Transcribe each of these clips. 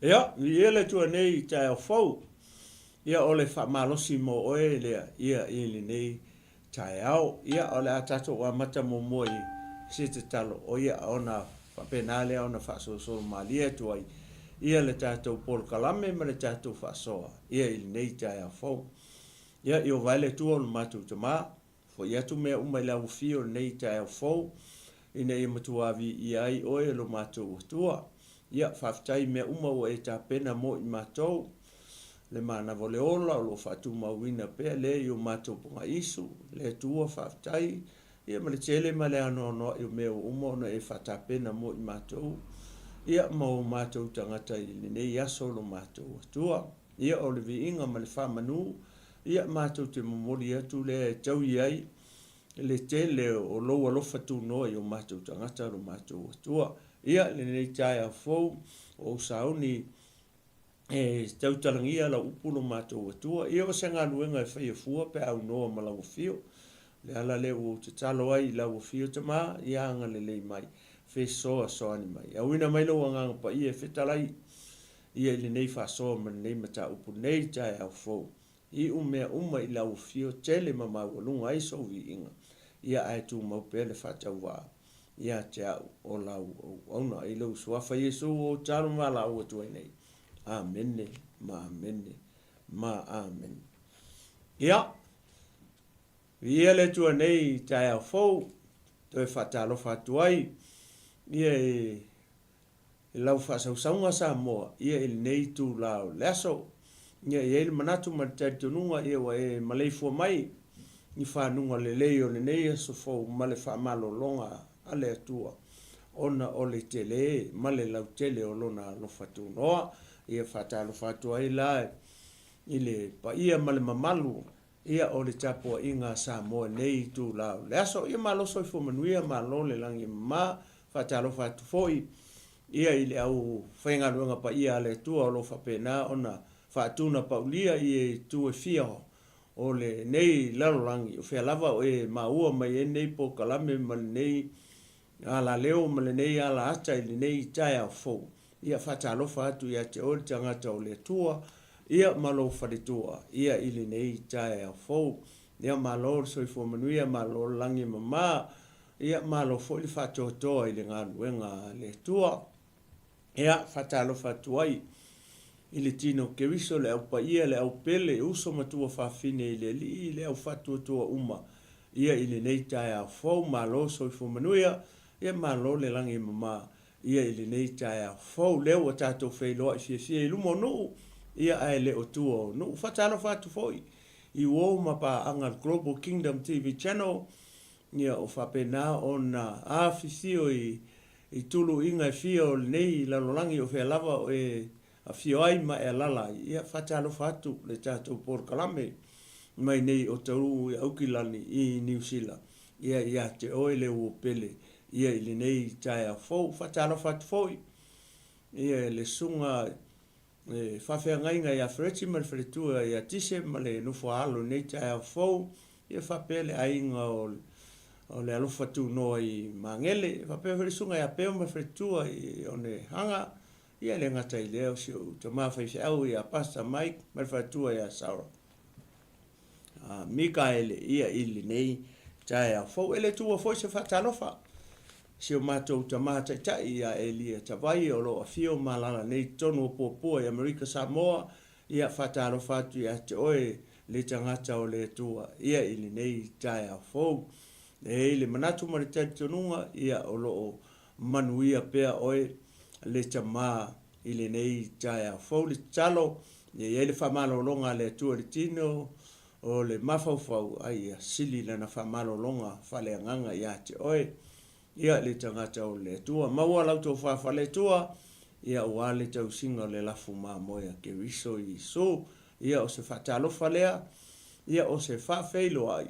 Ia, viia le Atua nei i taeao fou. Ia, o le faamalosi mo oe lea, ia, i lenei taeao. Ia, o le a tatou amata muamua i se tatalo, o ia, ona faapena lea ona faasolosolo malie atu ai, ia, le tatou polokalame ma le tatou faasoa, ia, i lenei taeao fou. Ia, Ieova e le Atua o lo matou Tama, Foi atu mea uma i le auafio i lenei taeao fou, ina ia matua viia ai Oe e lo matou Atua. Ia, faafetai i mea uma ua E tapena mo i matou, le manava o le ola o lo o faatumauina pea lea i o matou pagaisu. Le Atua, faafetai, ia ma le tele ma le anoanoai o mea ua uma ona E faatapena mo i matou, ia ma o matou tagata i lenei aso lo matou Atua. Ia, o le viiga ma le faamanu, ia, matou te momoli atu lea e taui ai le tele o lou alofa tunoa i o matou tagata, lo matou Atua. Ia, lenei taeao fou, ua ou sauni e tautalagia lau upu lo matou Atua. Ia, o se galuega e faia fua pe a aunoa ma lau afio. O le ala lea ua ou tatalo ai i lau afio Tama, ia agalelei mai, fesoasoani mai. Auina mai lou Agaga Paia e fetalai ia i lenei faasoa ma lenei mataupu nei taeao fou. Iu mea uma i lau afio tele ma maualuga ai sou viiga, ia ae tumau pea le faatauvaa ia te au o lau auauna. I lou Suafa Iesu ua ou tatalo ma valaau atu ai nei. Amene ma amene ma amene. Ia, viia le Atua nei taeao fou, toe faatalofa atu ai ia i I lau faasausauga Samoa, ia i lenei itula o le aso, ia e i ai le manatu ma le talitonuga ia ua e maleifua mai i fanuga lelei o lenei aso fou ma le faamalologa a le Atua ona o le tele ma le lautele o Lona alofa tunoa. Ia faatalofa atu ai la i le paia ma le mamalu ia o le tapuaiga a Samoa i lenei itula o le aso. Ia malo soifua manuia, malo le lagi e mama. Faatalofa atu foi ia i le au faigaluega paia a le Atua o lo o faapena ona faatunapaulia i itu e fia o lenei lalolagi, o fea lava o e maua mai ai lenei polokalame ma lenei alaleo ma lenei alaata i lenei taeao fou. Ia faatalofa atu ia te oe le tagata o le Atua, ia ma lou faletua, ia i lenei taeao fou. Ia malo le soifua manuia, malo le lagi e mama, ia malo foi le faatoatoa i le galuega a le Atua. Ia faatalofa atu ai i le tino Keriso, le au paia, le au pele, uso ma tuafafine i le Alii, le au faatuatua uma, ia i lenei taeao fou. Malo soifua manuia, ia malo le lagi e mama. Ia i lenei taeao fou lea ua tatou feiloai fiafia i luma o nuu, ia ae le o tua o nuu. Faatalofa atu foi i uo ma paaga a le Global Kingdom TV Channel, ia o faapena ona afifio i i tuluiga e fia o lenei lalolagi o fea lava o e afio ai ma e alala ai. Ia faatalofa atu le tatou polokalame mai nei o Tauu i Aukilani i Niu Sila. Ia ia te oe le uo pele ia i lenei taeao fou. Faatalofa atu foi ia le susuga e faafeagaiga ia Fereti ma le faletua ia Tise ma le nofoaalo i lenei taeao fou. Ia faapea le aiga o o le alofa tunoa i Magele. Faapea foi le susuga ia Peo ma le faletua i Onehaga. Ia e le gata i lea o si ou tama faifeau ia Pastor Mike ma le faletua ia Sarah. Mikaele ia i lenei taeao fou. E le tuua foi se faatalofa si o matou tama taitai ia Elia Tavai o lo o afio ma alaala nei i totonu o Puapua i Amerika Samoa. Ia faatalofa atu ia te oe le tagata o le Atua ia i lenei taeao fou. E i ai le manatu ma le talitonuga ia o lo o manuia pea oe le tama i lenei taeao fou. Le tatalo, ia i ai le faamalologa a le Atua i le tino o le mafaufau, a ia sili lana faamalologa faaleagaga ia te oe, ia le tagata o le Atua. Maua lau tofa faale-Atua, ia aua le tausiga o le lafu mamoe a Keriso Iesu. Ia o se faatalofa lea, ia o se faafeiloai,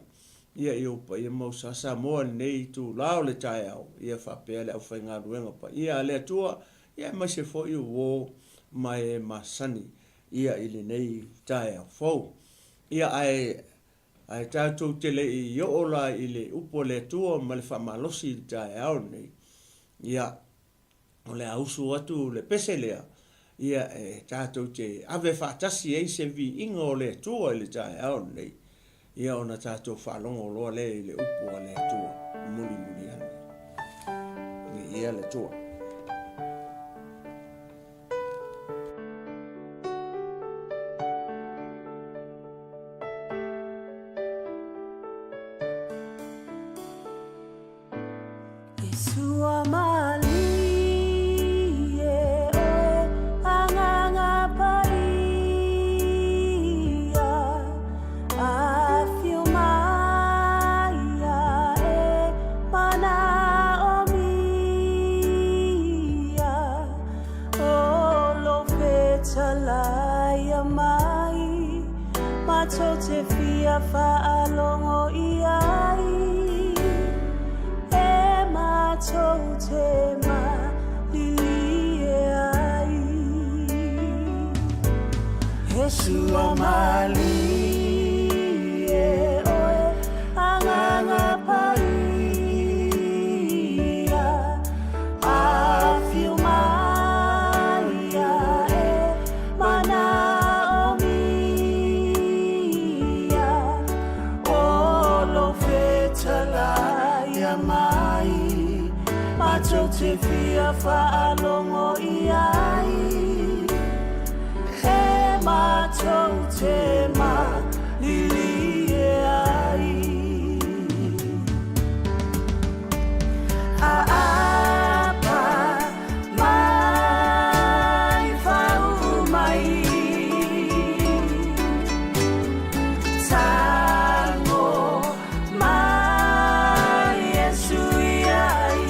ia i ou paia ma ou sa Samoa i lenei itula o le taeao, ia faapea le aufaigaluega paia a le Atua, ia aemaise foi uo ma e masani ia i lenei taeao fou. Ia ae ae tatou te le i oo la i le upu a le Atua ma le faamalosi i le taeao lenei, ia o le a usu atu le pese lea, Ia, e tatou te ave faatasi ai se viiga o le Atua i le taeao lenei, ia ona tatou faalogo loa lea i le upu a le Atua mulimuli ane. Viia le Atua. Sua malie oe Agaga Paia, Afio mai e manaomia, O lou fetalaia mai, Matou te fia faalogo i ai, E matou te malilie ai. He sua malie oe, Agaga Paia, Afio mai ae manaomia, O lou fetalaia mai, Matou te fia faalogo i ai, E matou te malilie ai. Aapa mai fau mai, Tango mai e sui ai.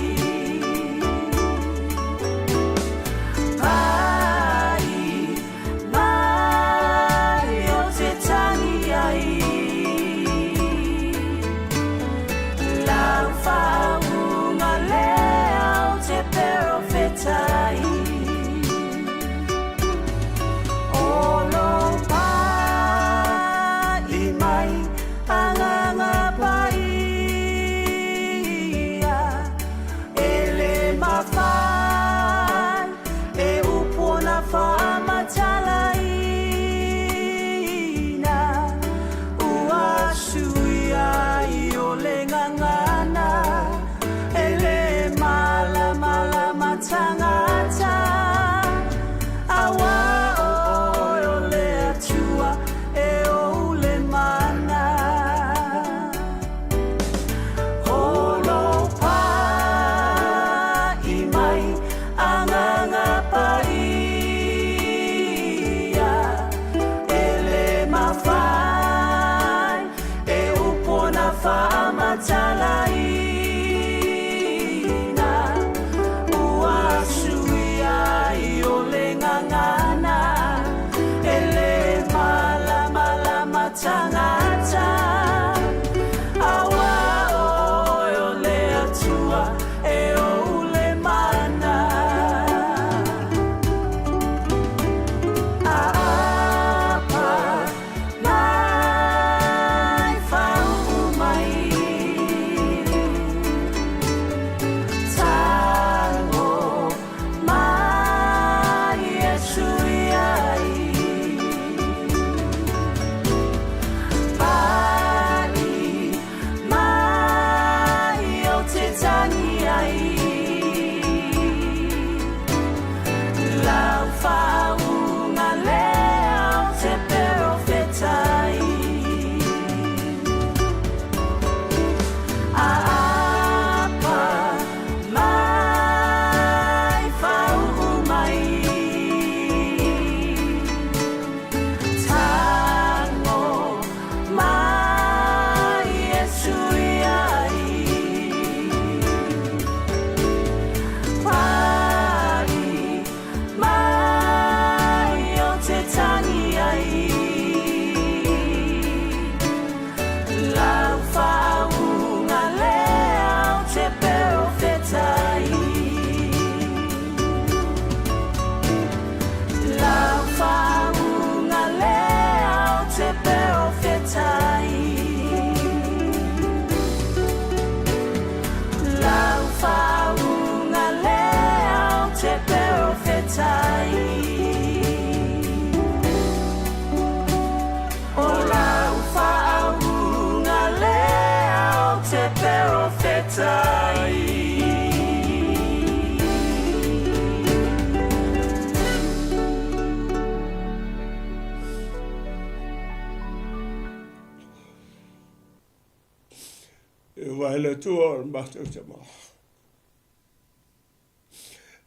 Ieova e le Atua o le matou Tama.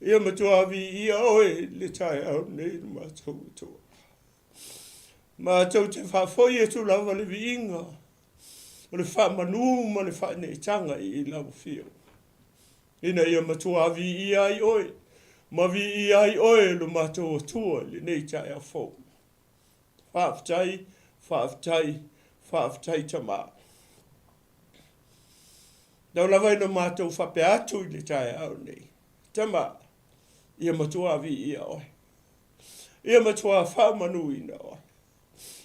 Ia matua viia oe i le taeao nei le matou Atua. Matou te faafoi atu lava le viiga o le faamanu ma le faaneetaga i lau afio, ina ia matua viia ai oe ma viia ai oe lo matou Atua i lenei taeao fou. Faafetai, faafetai, faafetai Tama. Tau lava ina matou faapea atu i le taeao nei, Tama, ia matua viia oe. Ia matua faamanuina oe.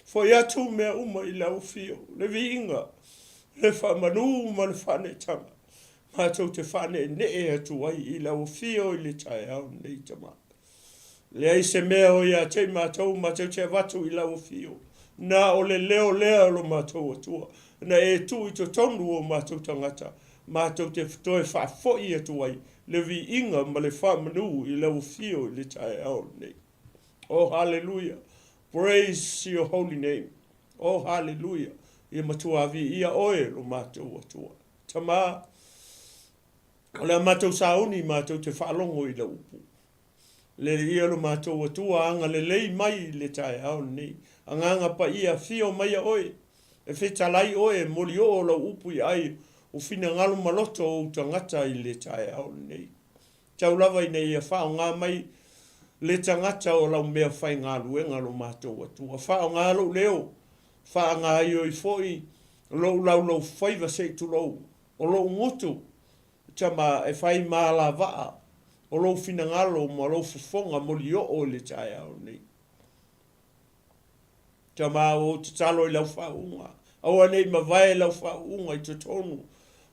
Foi atu mea uma i lau afio, le viiga, le faamanu ma le faaneetaga, matou te faaneenee atu ai i lau afio i le taeao nei, Tama. Leai se mea o ia te i matou, matou te avatu i lau afio, na o le leo lea o lo matou Atua, na e tuu i totonu o matou tagata, matou te toe faafoi atu ai le viiga ma le faamanu i lau afio i le taeao lenei. Oh, hallelujah. Praise your holy name. Oh, hallelujah. Ia matua viia oe lo matou Atua. Tama, o le a matou sauni matou te faalogo i lau upu. Le ia lo matou Atua agalelei mai i le taeao lenei. Agaga Paia, afio maia oe, e fetalai oe, e molioo lau upu i ai o finagalo ma loto o ou tagata i le taeao lenei. Tau lava ina ia faaaoga mai le tagata o lau mea faigaluega lo matou Atua. Faaaoga lou leo, faagaoioi foi lou laulaufaiva se i tulou, o lou gutu, Tama, e fai ma alavaa o lou finagalo ma lou fofoga molioo i le taeao nei. Tama, ua ou tatalo i lau faauuga, aua ne i mavae lau faauuga i totonu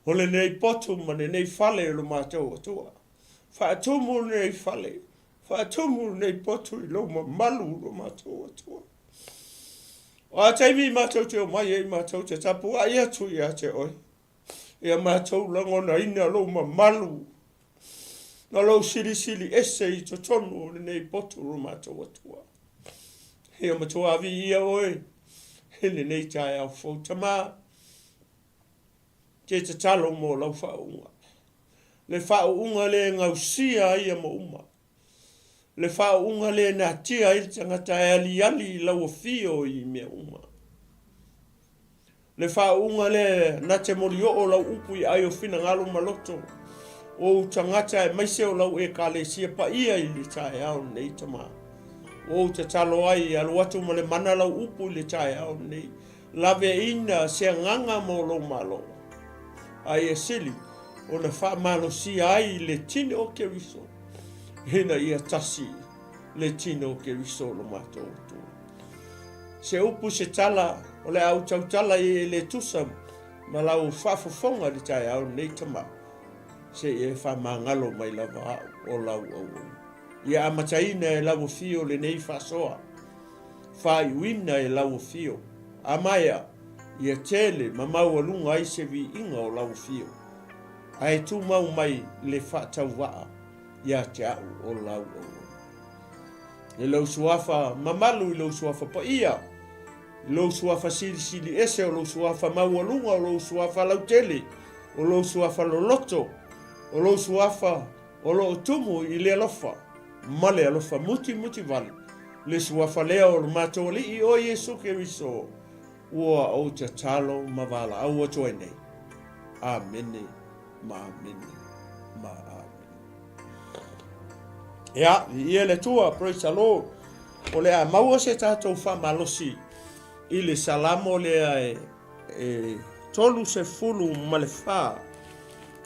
o lenei potu ma lenei fale o lo matou Atua. Faatumu lenei fale, faatumu lenei potu i lou mamalu lo matou Atua. O a taimi matou te omai ai matou te tapuai atu ia te oe. Ia matou lagonaina lou mamalu ma lou silisili ese i totonu o lenei potu lo matou Atua. Ia matua viia oe i lenei taeao fou. Tama, te tatalo mo lau faauuga. Le faauuga le gausia ai ia ma uma. Le faauuga le natia ai le tagata e aliali i lau afio i mea uma. Le faauuga lea na te molioo lau upu i ai o finagalo ma loto o ou tagata aemaise o lau Ekalesia paia i le taeao lenei, Tama. Ua ou tatalo ai e alu atu ma le mana lau upu i le taeao lenei, laveina se agaga mo lou Malo, a ia sili ona faamalosia ai le tino o Keriso, ina ia tasi le tino o Keriso lo matou Atua. Se upu se tala, o le a ou tautala i e le tusa ma lau faafofoga i le taeao lenei, Tama, se i e faamagalo mai lava au o lau auauna. Ia amataina e lau afio lenei faasoa, faaiuina e lau afio, a maea, ia tele ma maualuga ai se viiga o lau afio, ae tumau mai le faatauvaa ia te au o lau auauna. I lou suafa mamalu, i lou suafa paia, i lou suafa silisili ese, o lou suafa maualuga, o lou suafa lautele, o lou suafa loloto, o lou suafa o lo o tumu i le alofa ma le alofa mutimutivale, le suafa lea o lo matou Alii o Iesu Keriso, ua ou tatalo ma valaau atu ai nei. Amene ma amene ma amene. Ia, viia le Atua, praise the Lord. O le a maua se tatou faamalosi i le Salamo lea e, e 34.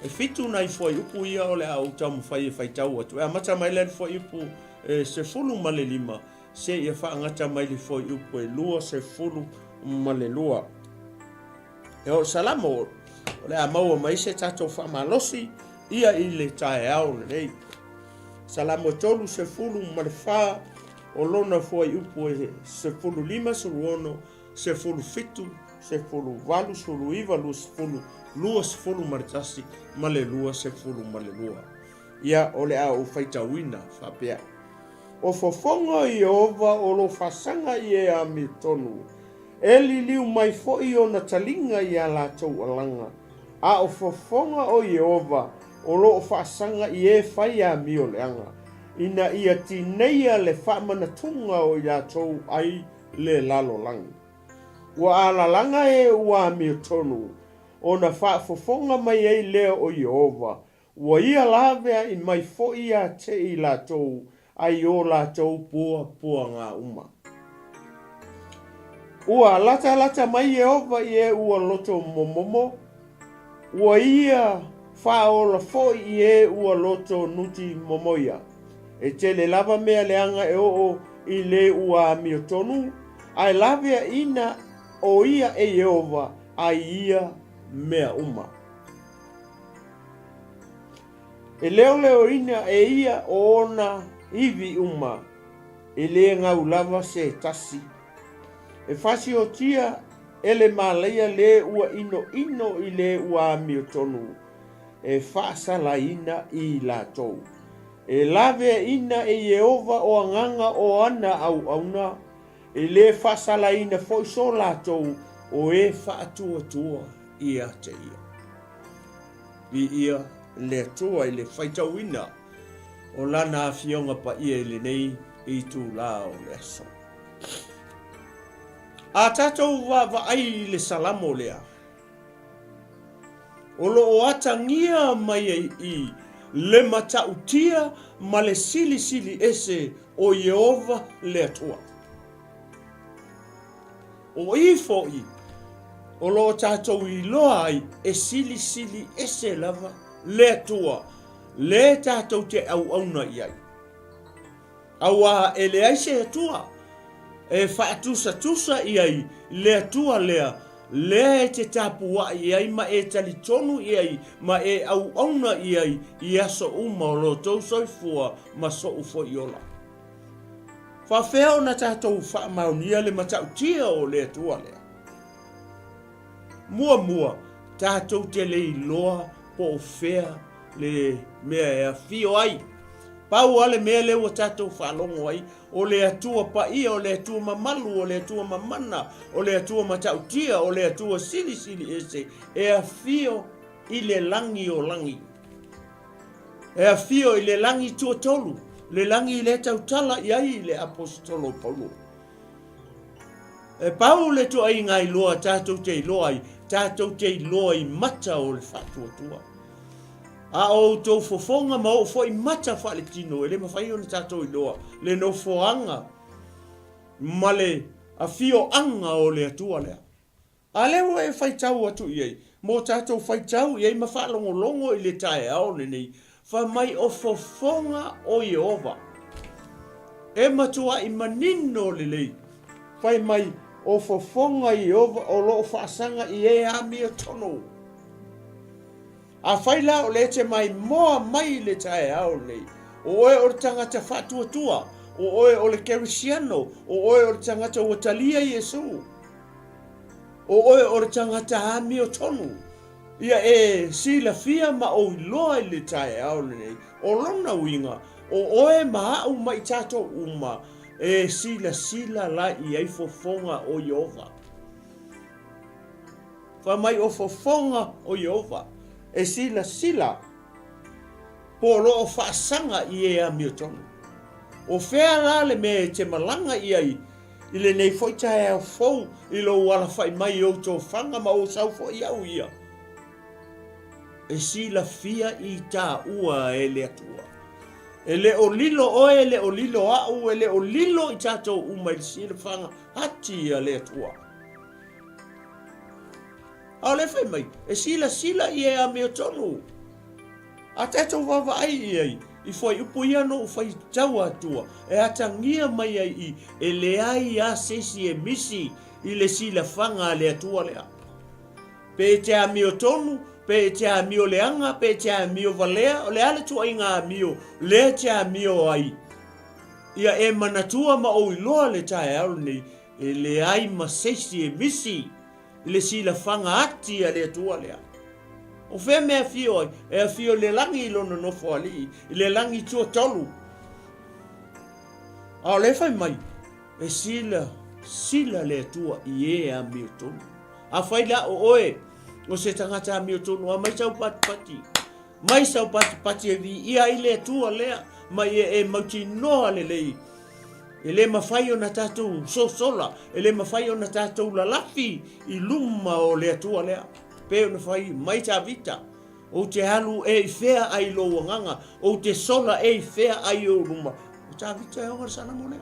E fitu nai fuaiupu ia o le a ou taumafai e faitau atu. E amata mai lea le fuaiupu e 15 seia faagata mai le fuaiupu e 22. E o Salamo, o le a maua mai se tatou faamalosi ia i le taeao lenei. Salamo 34, o lona fuaiupu e 15, 16, 17, 18, 19, 20, 21 ma le 22. Ia, o le a ou faitauina faapea. O fofoga o Ieova o lo faasaga i e amiotonu, e liliu mai foi ona taliga i a latou alaga. A o fofoga o Ieova o lo o faasaga i e fai amio leaga, ina ia tineia le faamanatuga o i latou ai le lalolagi. Ua alalaga e ua amiotonu, ona faafofoga mai ai lea o Ieova, ua ia laveai mai foi ia te i latou ai o latou puapuaga uma. Ua latalata mai Ieova i e ua loto momomo, ua ia faaola foi i e ua loto nuti momoia. E tele lava mea leaga e oo i le ua amiotonu, ae laveaiina o ia e Ieova ai ia mea uma. E leoleoina e ia o ona ivi uma, e le gau lava se tasi. E fasiotia e le malaia le ua inoino i le ua amiotonu, e faasalaina i latou. E laveaiina e Ieova o agaga o ana auauna, e le faasalaina foi so latou o e faatuatua ia te ia. Viia le Atua i le faitauina o Lana Afioga Paia i lenei itula o le aso. A tatou vaavaai i le Salamo lea, o lo o atagia mai ai i le matautia ma le silisili ese o Ieova le Atua. O i foi o lo o tatou iloa ai e silisili ese lava le Atua le tatou te auauna i ai. Auā e leai se Atua e faatusatusa i ai le Atua lea, lea e te tapuai i ai ma e talitonu i ai ma e auauna i ai i aso uma o lo tou soifua ma soʻu foi ola. Faafefea ona tatou faamaonia le matautia o le Atua lea? Muamua, tatou te le iloa po o fea le mea e afio ai. Pau lava le mea lea ua tatou faalogo ai, o le Atua paia, o le Atua mamalu, o le Atua mamana, o le Atua matautia, o le Atua silisili ese, e afio i le lagi o lagi. E afio i le lagi tuatolu, le lagi lea tautala i ai le Aposetolo Paulo. E pau le tuaiga iloa tatou te iloa ai, tatou te iloa i mata o le faatuatua. A o outou fofoga ma ou foi mata faaletino, e le mafai ona tatou iloa le nofoaga ma le afioaga o le Atua lea. A lea ua e faitau atu i ai, mo tatou faitau i ai ma faalogologo i le taeao lenei, fai mai o fofoga o Ieova. E matuai manino lelei, fai mai o fofoga Ieova o lo o faasaga i e amiotonu. Afai la o lea e te maimoa mai i le taeao lenei, o oe o le tagata faatuatua, o oe o le Kerisiano, o oe o le tagata ua talia Iesu, o oe o le tagata amiotonu, ia e silafia ma ou iloa i le taeao lenei, o lona uiga, o oe ma aʻu ma i tatou uma, e silasila la i ai fofoga o Ieova. Fai mai o fofoga o Ieova e silasila po o lo o faasaga i e amiotonu. O fea la le mea e te malaga i ai i lenei foi taeao fou i lou alafai mai i ou tofaga ma ou sau foi au ia? E silafia i taua e le Atua. E le o lilo oe, e le o lilo aʻu, e le o lilo i tatou uma i le silafaga ati a le Atua. A o lea fai mai, e silasila i e amiotonu. A tatou vaavaai i ai, i fuaiupu ia na ou faitau atua, e atagia mai ai i, e leai a se isi e misi i le silafaga a le Atua lea. Pe e te amiotonu, pe e te amio leaga, pe e te amio valea, o le a le tuaiga amio lea e te amio ai, ia e manatua ma ou iloa le taeao lenei, E leai ma se isi e misi i le silafaga ati a le Atua lea. O fea mea e afio ai? E afio i le lagi i lona nofo alii, i le lagi tuatolu. A o lea fai mai, e sila, sila le Atua i e amiotonu. Afai la o oe, O se tagata amiotonu, aumai sau patipati. Mai sau patipati e viia ai le Atua lea, ma ia e mautinoa lelei. E le mafai ona tatou sosola, e le mafai ona tatou lalafi i luma o le Atua lea. Pei ona fai mai Tavita, Ou te alu e i fea ai lou agaga, ou te sola e i fea ai ou luma. O Tavita e ona le salamo lea.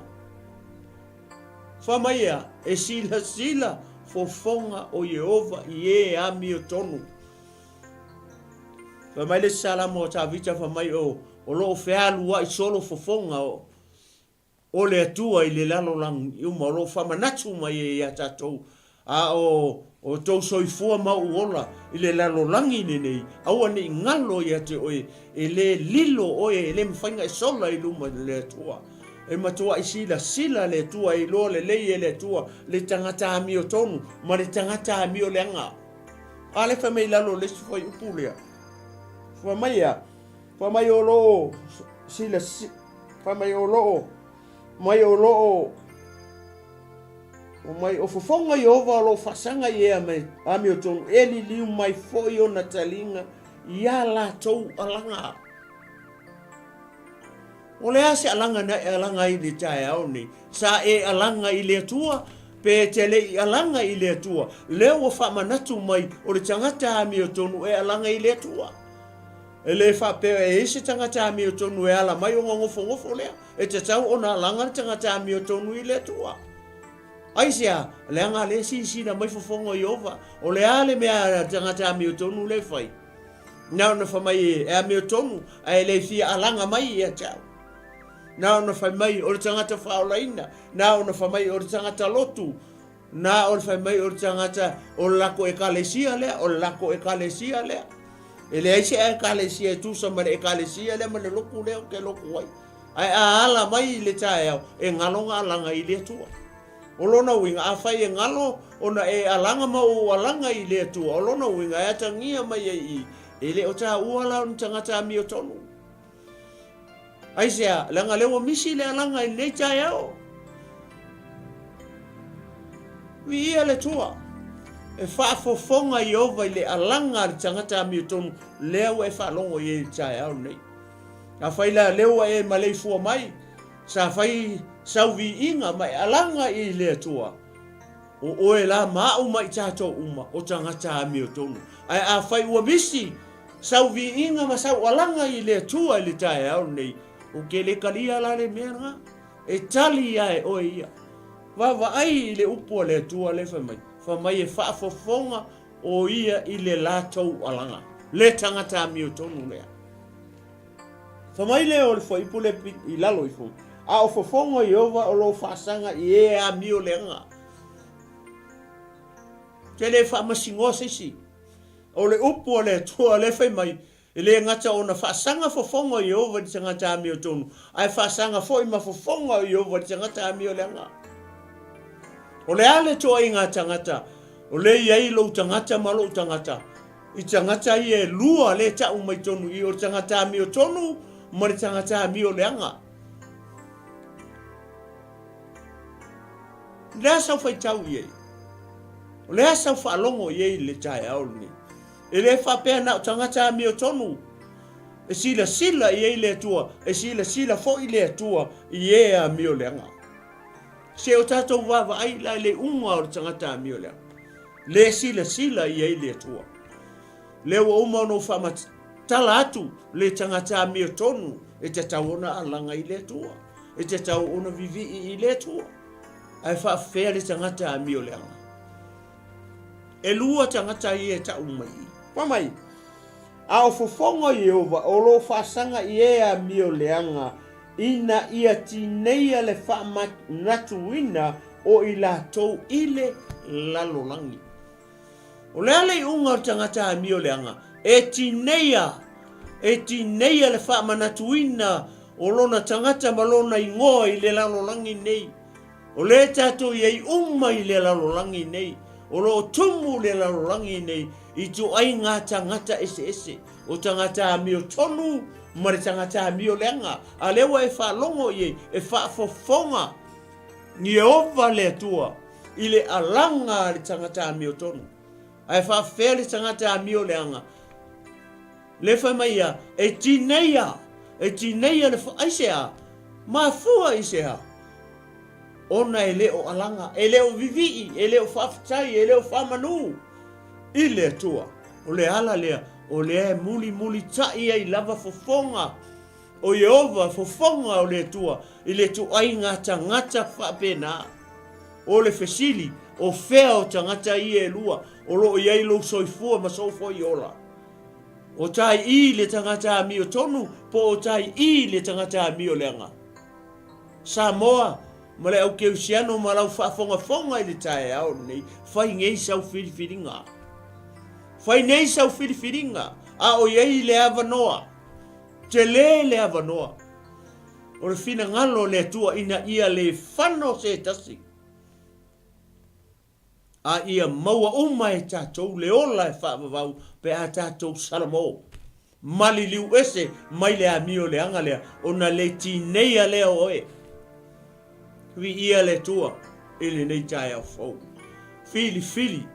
Fai mai ea, e silasila fofoga o Ieova i e amiotonu. Fai mai le isi salamo a Tavita fai mai o, o lo o fealuai solo fofoga o, o le Atua i le lalolagi uma, o lo o faamanatu mai ai ia tatou, a o outou soifua ma ou ola i le lalolagi lenei, aua ne i galo ia te oe, e le lilo oe, e le mafai ona e sola i luma o le Atua. E matuai silasila le Atua, e iloa lelei e le Atua le tagata amiotonu ma le tagata amioleaga. A lea fai mai i lalo o le isi fuaiupu lea, fai mai ea, fai mai o lo o silasila, fai mai o lo o, mai o lo o, mai o fofoga Ieova o lo o faasaga i e amiotonu, e liliu mai foi ona taliga iā latou alaga. O le a se alaga na e alaga ai i le taeao nei? Sa e alaga i le Atua, pe e te le i alaga i le Atua? Lea ua faamanatu mai o le tagata amiotonu e alaga i le Atua. E le faapea e i ai se tagata amiotonu e ala mai ona nofonofo lea. E tatau ona alaga le tagata amiotonu i le Atua. Aisea? Leaga lea e silasila mai fofoga o Ieova. O le a le mea a le tagata amiotonu lea e fai? Na ona fai mai e amiotonu ae le fia alaga mai ia te au. Na ona fai mai o le tagata faaolaina, na ona fai mai o le tagata lotu, na ona fai mai o le tagata o le lako ekalesia lea, o le lako ekalesia lea. E leai se ekalesia e tusa ma le ekalesia lea ma le lotu lea ou te lotu ai. Ae a ala mai i le taeao, e galo ona alaga i le Atua. O lona uiga, afai e galo ona e alaga ma ou alaga i le Atua, o lona uiga e atagia mai ai i, e le o taua la o ni tagata amiotonu. Aisea? Leaga lea ua misi le alaga i lenei taeao. Viia le Atua. E faafofoga Ieova i le alaga a le tagata amiotonu lea ua e faalogo i ai i le taeao lenei. Afai la lea ua e maleifua mai, Sa fai sau viiga ma e alaga i le Atua, o oe la ma au ma i tatou uma, o tagata amiotonu. Ae afai ua misi sau viiga ma sau alaga i le Atua i le taeao lenei, ou te le talia la le mea lena. E tali ia e oe ia. Vaavaai i le upu a le Atua lea fai mai, fai mai e faafofoga o ia i le latou alaga, le tagata amiotonu lea. Fai mai lea o le fuaiupu lea i lalo ifo, A o fofoga o Ieova o lo o faasaga i e amio leaga. Te le faamasinoa se isi. O le upu a le Atua lea fai mai, e le gata ona faasaga fofoga o Ieova i le tagata amiotonu, ae faasaga foi ma fofoga o Ieova i le tagata amio leaga. O le a le toaiga tagata o le i ai lou tagata ma lou tagata? I tagata ia e lua lea e tau mai tonu i o le tagata amiotonu ma le tagata amio leaga. O le a sau faitau i ai? O le a sau faalogo i ai i le taeao lenei? E le faapea na o tagata amiotonu e silasila i ai le Atua, e silasila foi le Atua i e amio leaga. Se o tatou vaavaai la i le iuga o le tagata amio leaga. Le silasila i ai le Atua. Lea ua uma ona ou faamatala atu le tagata amiotonu e tatau ona alaga i le Atua, e tatau ona vivii i le Atua. Ae faafefea le tagata amio leaga? E lua tagata ia e tau mai i. Fai mai, A o fofoga o Ieova o lo o faasaga i e amio leaga ina ia tineia le faamanatuina o i latou i le lalolagi. O le a le iuga o le tagata amio leaga? E tineia, e tineia le faamanatuina o lona tagata ma lona igoa i le lalolagi nei. O lea tatou i ai uma i le lalolagi nei, o lo o tumu le lalolagi nei i ituaiga tagata eseese, o tagata amiotonu ma le tagata amio leaga, a lea ua e faalogo i ai, e faafofoga Ieova le Atua i le alaga a le tagata amiotonu. Ae faafefea le tagata amio leaga? Le fai mai ia, e tineia, e tineia le aisea? Mafua i se a? Ona e le o alaga, e le o vivii, e le o faafetai, e le o faamanu i le Atua. O le ala lea, o lea e mulimulitai ai lava fofoga o Ieova, fofoga o le Atua, i le ituaiga tagata faapena. O le fesili, o fea o tagata ia e lua o lo o i ai lou soifua ma sou foi ola? O tai i le tagata amiotonu po o tai i le tagata amioleaga? Samoa, ma le au Keusiano ma lau faafogafoga i le taeao lenei, fai nei sau filifiliga. Fai nei sau filifiliga, a o i ai le avanoa. Tele le avanoa. O le finagalo o le Atua ina ia le fano se tasi, a ia maua uma e tatou le ola e faavavau pe a tatou salamo. Maliliu ese mai le amio leaga lea, ona le tineia lea o oe. Viia le Atua i lenei taeao fou. Filifili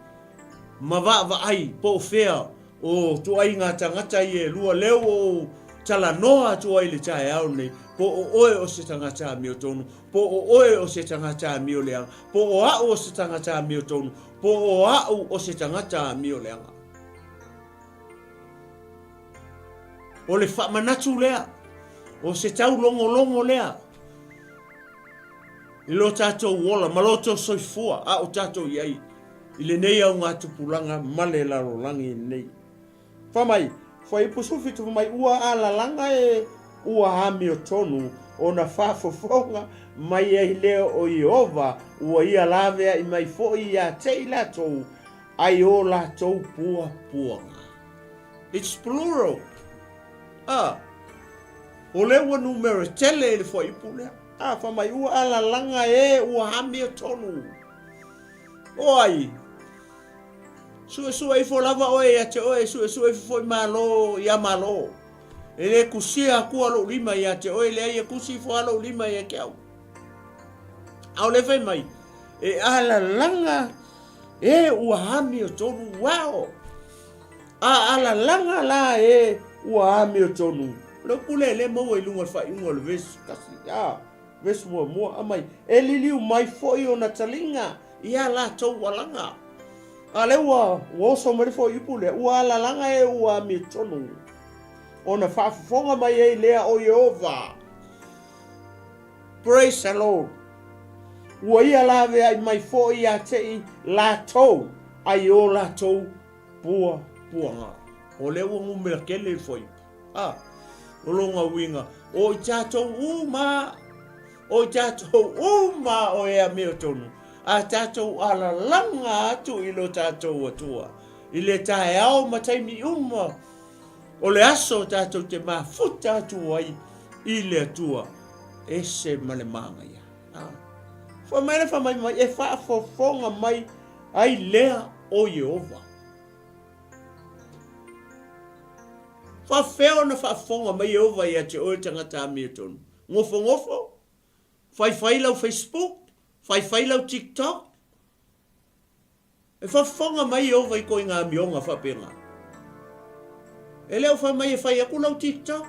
ma vaavaai po o fea o tuaiga tagata ia e lua lea ua ou talanoa atu ai i le taeao lenei, po o oe o se tagata amiotonu, po o oe o se tagata amioleaga, po o au o se tagata amiotonu, po o au o se tagata amioleaga. O le faamanatu lea, o se taulogologo lea i lo tatou ola ma lo tou soifua a o tatou i ai i lenei augatupulaga ma le lalolagi lenei. Fai mai, Fuaiupu 17 fai mai, Ua alalaga e ua amiotonu ona faafofoga mai ai lea o Ieova, ua ia laveai mai foi ia te i latou ai o latou puapuaga. It's plural. A, o lea ua numera tele i le fuaiupu lea. A, fai mai, ua alalaga e ua amiotonu. O ai? Suesue ifo lava oe ia te oe, suesue ifo foi Malo ia Malo. E le kusia akua lou lima ia te oe, leai e kusi ifo a lou lima ia te au. A o le fai mai, e alalaga e ua amiotonu, wow! A alalaga la e ua amiotonu. O le upu lea e le maua i luga o le faaiuga o le vesi kasi, a, vesi muamua, aumai, e liliu mai foi ona taliga i a latou alaga. A lea ua, ua oso mai le fuaiupu lea, ua alalaga e ua amiotonu, ona faafofoga mai ai lea o Ieova. Praise the Lord. Ua ia laveai mai foi ia te i latou ai o latou puapuaga. O lea ua numera tele le fuaiupu. A, o lona uiga, o i tatou uma, o i tatou uma o e amiotonu, a tatou alalaga atu i lo tatou Atua, i le taeao ma taimi uma o le aso tatou te mafuta atu ai i le Atua, ese ma le manaia. A, fai mai le fai mai mai, e faafofoga mai ai lea o Ieova. Faafefea ona faafofoga mai Ieova ia te oe tagata amiotonu? Nofonofo? Faifai lau Facebook? Faifai lau TikTok? E faafofoga mai Ieova i koiga amioga faapena. E le o fai mai e fai atu lau TikTok,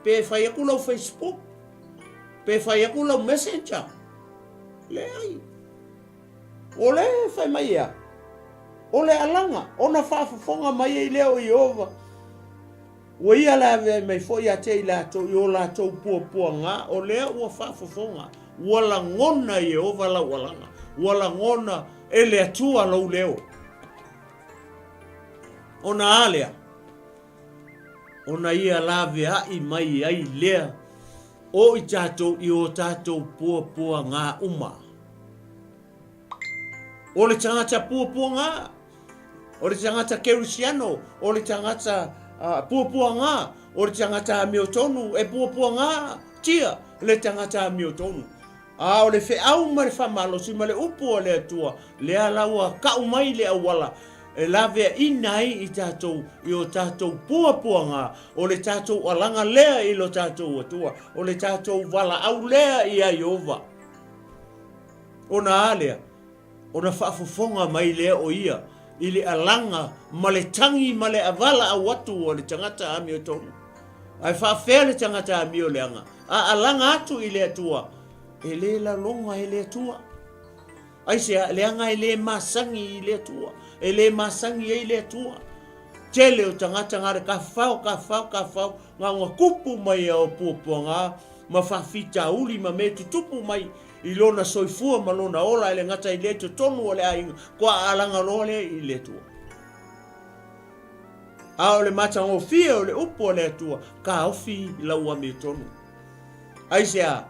pe e fai atu lau Facebook, pe e fai atu lau Messenger. Leai. O lea e fai mai ea, o le alaga, ona faafofoga mai ai lea o Ieova, ua ia laveai mai foi ia te i latou i o latou puapuaga, o lea ua faafofoga, ua lagona e Ieova lau alaga, ua lagona e le Atua lou leo. Ona a lea? Ona ia laveai mai ai lea o i tatou i o tatou puapuaga uma. O le tagata puapuaga, o le tagata kerisiano, o le tagata puapuaga, o le tagata amiotonu, e puapuaga tia le tagata amiotonu. A o le feau ma le faamalosi ma le upu a le Atua, lea la ua kau mai le auala e laveaina ai i tatou i o tatou puapuaga, o le tatou alaga lea i lo tatou Atua, o le tatou valaau lea iā Ieova. Ona a lea? Ona faafofoga mai lea o ia i le alaga ma le tagi ma le valaau atu a le tagata amiotonu. Ae faafefea le tagata amioleaga a alaga atu i le Atua? E le laloga e le Atua. Aisea? Leaga e le masani i le Atua. E le masani ai le Atua. Tele o tagata na o le tafafao, tafafao, tafafao, na ona tupu mai a o puapuaga ma faafitauli ma mea tutupu mai i lona soifua ma lona ola e le gata i lea i totonu o le aiga, toa alaga loa lea i le Atua. A o le matagofie o le upu a le Atua, taofi lau amiotonu. Aisea?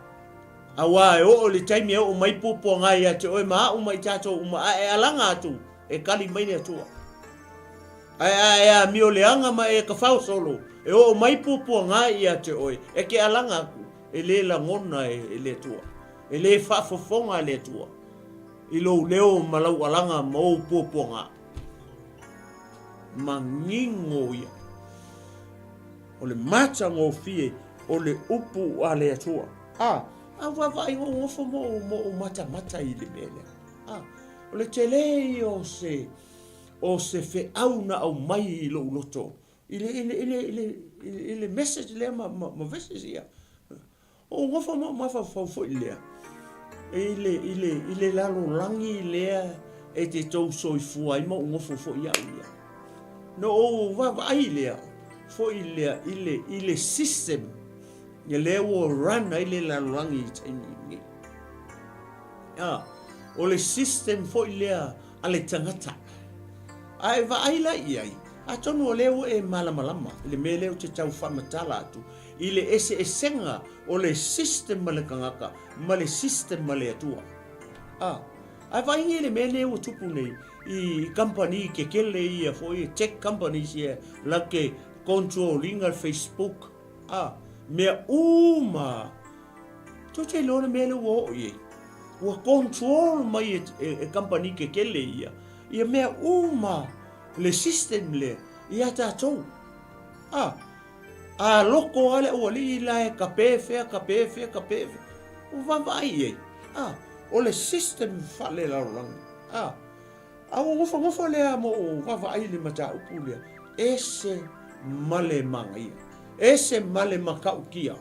Aua e oo i le taimi e oo mai puapuaga ia te oe ma au ma i tatou uma, a e alaga atu, e kali mai le Atua. Ae a e amio leaga ma e kafao solo, e oo mai puapuaga ia te oe, e ke alaga aku, e le lagona e le Atua. E le faafofoga le Atua i lou leo ma lau alaga ma ou puapuaga. Manino ia. O le matagofie o le upu a le Atua. A, a vaavaai ua ou nofo ma ou, ma ou matamata i le mea lea. A, o le tele ia o se, o se feau na aumai i lou loto i le, i le, i le, i le, i le message lea ma, ma, ma verses ia. Ou nofo ma ou mafaufau foi lea i le, i le, i le lalolagi lea e te tou soifua ai ma ou nofo foi au ia. Na ou vaavaai lea foi lea i le, i le system ia lea ua run ai le lalolagi i taimi nei. A, o le system foi lea a le tagata. A e vaai la i ai, atonu o lea ua e malamalama i le mea lea ou te tau faamatala atu, i le eseesega o le system a le tagata ma le system a le Atua. A, a vaai nei le mea lea ua tupu nei i kamupani kekele ia foi, tech companies ia latou te control ina le Facebook, a, mea uma. Tou te iloa le mea lea ua oo i ai? Ua control mai e, e, e kamupani kekele ia, ia mea uma le system lea ia tatou. A, A loko lava le aualii la e kape fea, kape fea, kape fea. Ua vaavaai i ai. A, o le system faalelalolagi. A, a ua nofonofo lea ma ou vaavaai i le mataupu lea, ese ma le manaia, ese ma le matautia.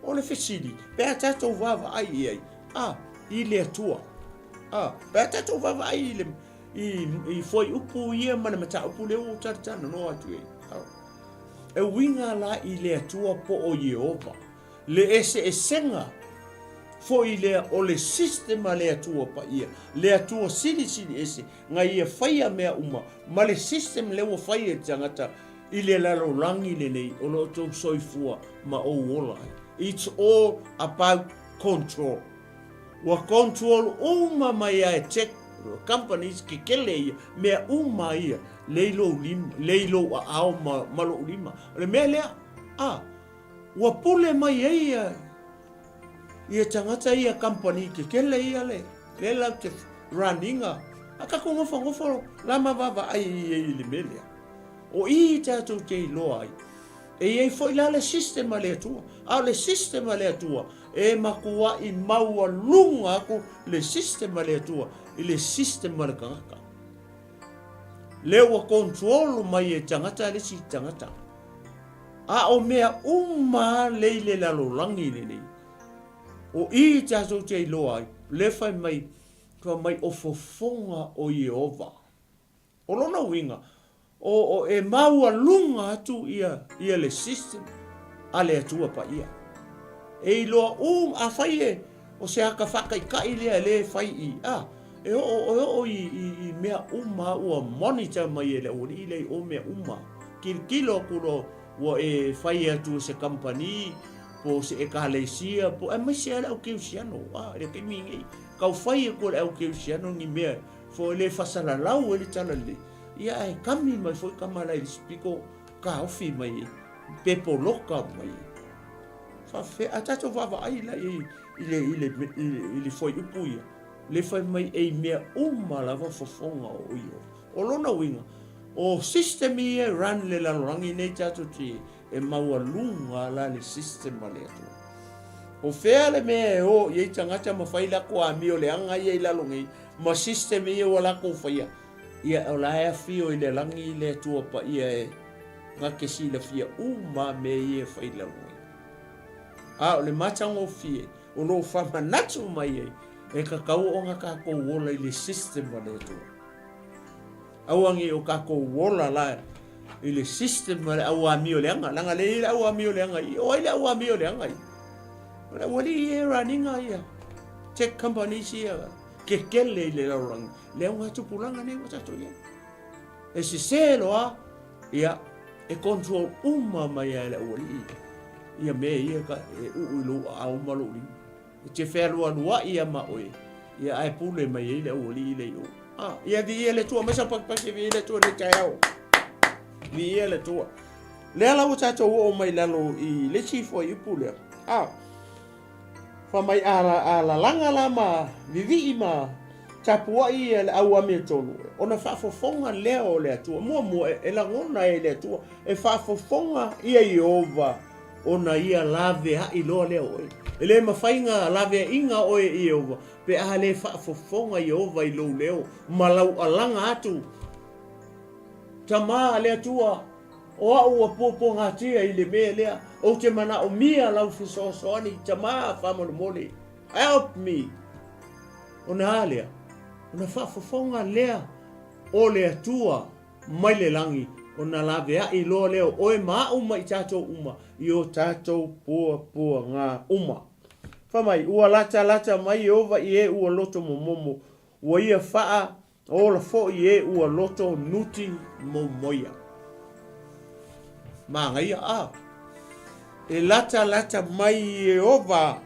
O le fesili, pe a tatou vaavaai i ai, a, i le Atua. A, pe a tatou vaavaai i le, i, i fuaiupu ia ma le mataupu lea ua ou talatalanoa atu ai. A. E uiga la i le Atua po o Ieova, le eseesega foi lea o le system a le Atua Paia, le Atua Silisili Ese, na Ia faia mea uma, ma le system lea ua fai e le tagata i le lalolagi lenei o lo outou soifua ma ou ola ai. It's all about control. Ua control uma mai a e tech companies kekele ia, mea uma ia, lei lou lima, lei lou aao ma, ma lou lima. O le mea lea, a, ua pule mai ai ia, ia tagata ia company kekele ia le, le lau te run ina. A tatou nofonofo la ma vaavaai i i le mea lea. O i tatou te iloa ai. E i ai foi la le system a le Atua. A o le system a le Atua, e matuai maualuga atu le system a le Atua i le system a le tagata. Lea ua control mai e tagata le isi tagata. A o mea uma lea i le lalolagi lenei, o i tatou te iloa ai, lea fai mai, fai mai o fofoga o Ieova. O lona uiga, o, o, e maualuga atu ia, ia le system a le Atua Paia. E iloa uma, afai e, o se ata faataitai lea e le fai i, a, e oo, e oo i, i, i mea uma ua monitor mai e le aualii lea i o mea uma. Tilotilo atu loa ua e fai atu e se kamupani, po o se ekalesia, po, aemaise lava le au kerisiano, a, i le taimi nei, tau fai atu e le au kerisiano ni mea Foi le fasalalau ai le tala lelei, ia ae kami mai foi tama la i le isi pito taofi mai ai, pe poloka mai ai. Faafefea, a tatou vaavaai la i i le i le i le fuaiupu ia, le fai mai e i mea uma lava fofoga o Ieova. O lona uiga, o system ia e run le lalolagi nei tatou te E maualuga la le system a le Atua. O fea le mea e o i ai tagata ma fai lakou amio leaga ia i lalo nei ma system ia ua lakou faia. Ia, o la e afio i le lagi le Atua Paia e na te silafia uma a mea ia e fai i le lalolagi. A o le matagofie o lo o faamanatu mai ai, e tatau ona tatou ola i le system a le Atua. Aua ne i o tatou ola la i le system a le au amioleaga, leaga lea e i ai le au amioleaga i i. O ai le au amioleaga ia? O le aualii ia e run ina ia tech companies ia kekele i le lalolagi, le augatupulaga nei ua tatou i ai. E sese loa, ia, e control uma mai lava e le aualii ia mea ia e uu i lou aao ma lou lima. E te fealualuai lava ma oe, ia ae pule mai ai le aualii lea i o. Ah, ia viia le Atua, mai sau pakipaki, viia le Atua i lenei taeao. Viia le Atua. Lea la ua tatou oo mai lalo i le isi fuaiupu lea. Ah, Fai mai a, a lalaga la ma vivii ma tapuai ia le au amiotonu, ona faafofoga lea o le Atua. Muamua, e, e lagona e le Atua, e faafofoga ia Ieova ona ia laveai loa lea o oe. E le mafai na laveaiga oe e Ieova pe a le faafofoga Ieova i lou leo ma lau alaga atu. Tama a le Atua, O au ua puapuagatia i le mea lea, ou te manaomia lau fesoasoani, tama, faamolemole, help me! Ona a lea? Ona faafofoga lea o le Atua mai le lagi, ona laveai loa lea o oe ma au ma i tatou uma i o tatou puapuaga uma. Fai mai, ua latalata mai Ieova i e ua loto momomo, ua ia faa Ola foi e ua loto nuti momoia. Manaia a. E latalata mai Ieova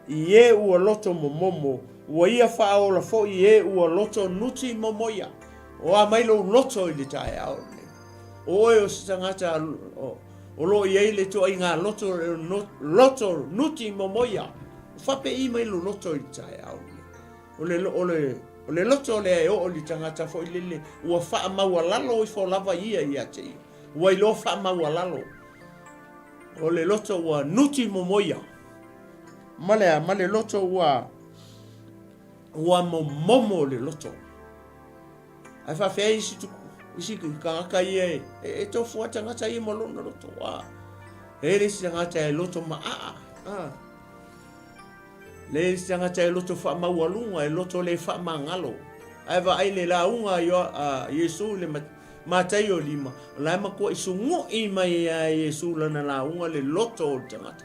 i e ua loto momomo, ua ia faaola foi e ua loto nuti momoia. O a mai lou loto i le taeao lenei. O oe o se tagata o lo o i ai le ituaiga loto, loto nuti momoia. Faapei mai lou loto i le taeao lenei. O le, o le, o le loto lea e oo i le tagata foi lele, ua faamaualalo ifo lava ia ia te ia. Ua iloa faamaualalo. O le loto ua nuti momoia. Ma le a? Ma le loto ua, ua momomo le loto. Ae faafefea isi tuku, isi tagata ia e, e, e tofu lava tagata ia ma lona loto. A, e le isi tagata e loto maaa. A. Le isi tagata e loto faamaualuga, e loto le faamagalo. Ae vaai le lauga a Iesu i le Mataio 5, o la e matuai sugu'i mai lava e Iesu lana lauga le loto o le tagata.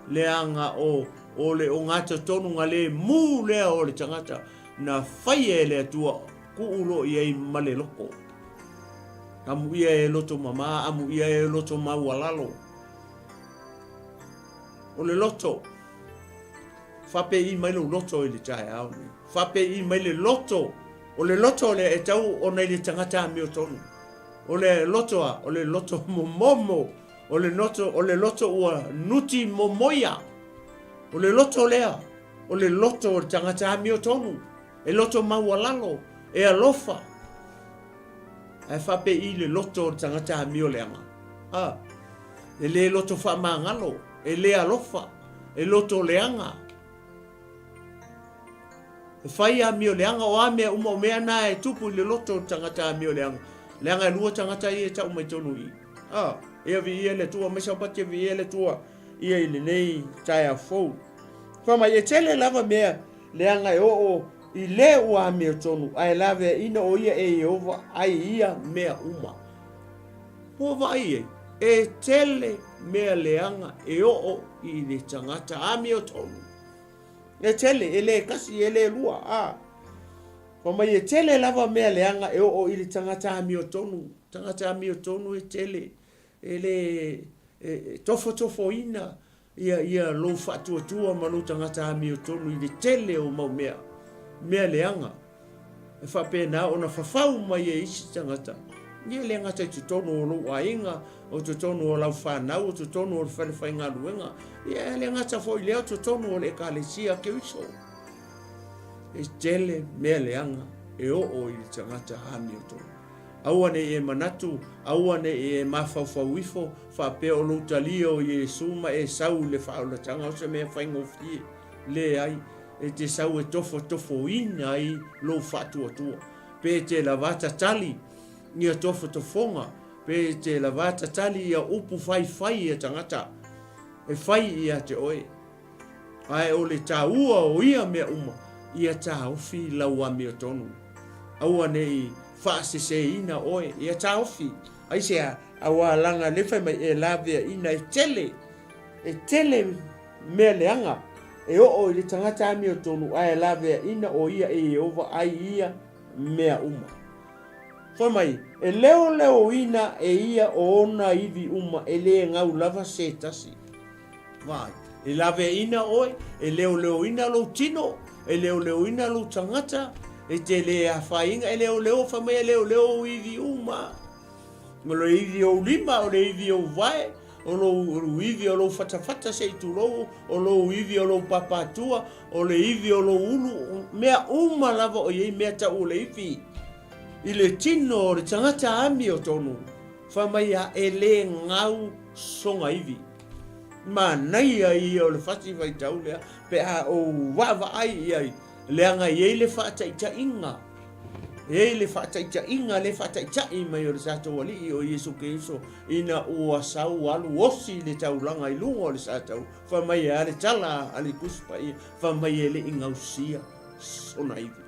Leaga o, o le ogatotonu le mū lea o le tagata na faia e le Atua tuu loa i ai ma le loto. Amuia e loto mamā, amuia e loto maualalo. O le loto. Faapei mai lou loto i le taeao lenei. Faapei mai le loto. O le loto lea e tau ona i le tagata amiotonu. O le loto a, o le loto momomo. O le loto, o le loto ua nuti momoia. O le loto lea, o le loto o le tagata amiotonu. E loto maualalo, e alofa. Ae faapei le loto o le tagata amioleaga? A, e le loto faamagalo, e le alofa, e loto leaga. E fai amioleaga, o a mea uma, o mea na e tupu i le loto o le tagata amioleaga. Leaga e lua tagata ia e tau mai tonu i i. A, ia viia le Atua, mai Saupati e viia le Atua ia i lenei taeao fou. Fai mai, e tele lava mea leaga e oo I le ua amiotonu, ae laveaina ʻo ia e Iēhova ai ia mea uma. Ua vaai ai, e tele mea leaga e oo i le tagata amiotonu. E tele, e le kasi, e le lua, a. Fai mai e tele lava mea leaga e oo i le tagata amiotonu. Tagata amiotonu e tele, e le e tofotofoina Ia, ia lou faatuatua ma lou tagata amiotonu i le tele o mau mea, mea leaga, e faapena ona fafau mai e isi tagata, ia le gata i totonu o lou aiga, o totonu o lau fanau, o totonu o le fale faigaluega, ia e le gata foi i lea, o totonu o le Ekalesia Keriso. E tele mea leaga e oo i le tagata amiotonu. Aua ne i e manatu, aua ne i e mafaufau ifo, faapea o lou talia o Iesu ma e sau i le faaolataga o se mea faigofie. Leai, e te sau e tofotofoina ai lou faatuatua. Pe e te lava tatali ia tofotofoga, pe e te lava tatali ia upu faifai a tagata e fai ia te oe. Ae o le taua o ia mea uma, ia taofi lau amiotonu. Aua ne i faaseseina oe, ia taofi. Aisea? Aua leaga le fai mai e laveaina e tele, e tele mea leaga e oo i le tagata amiotonu ae laveaina o ia e Ieova ai ia mea uma. Fai mai, e leoleoina e ia o ona ivi uma e le gau lava se tasi. Vaai, e laveaina oe, e leoleoina lou tino, e leoleoina lou tagata, e te le afaina, e leoleo, fai mai e leoleo ou ivi uma. O le ivi o ou lima, o le ivi o ou vae, o lou ivi o lou fatafata se i tulou, o lou ivi o lou papatua, o le ivi o lou ulu, mea uma lava o i ai mea tau o le ivi. I le tino o le tagata amiotonu, fai mai a e le gau sona ivi. Manaia ia o le fasi faitau lea pe a ou vaavaai i ai, leaga e i ai le faataitaiga, e i ai le faataitaiga le faataitai mai o le tatou Alii o Iesu Keriso ina ua sau alu osi le taulaga i luga o le satau, fai mai e a le tala a le Tusi Paia, fai mai e le i gausia sona ivi.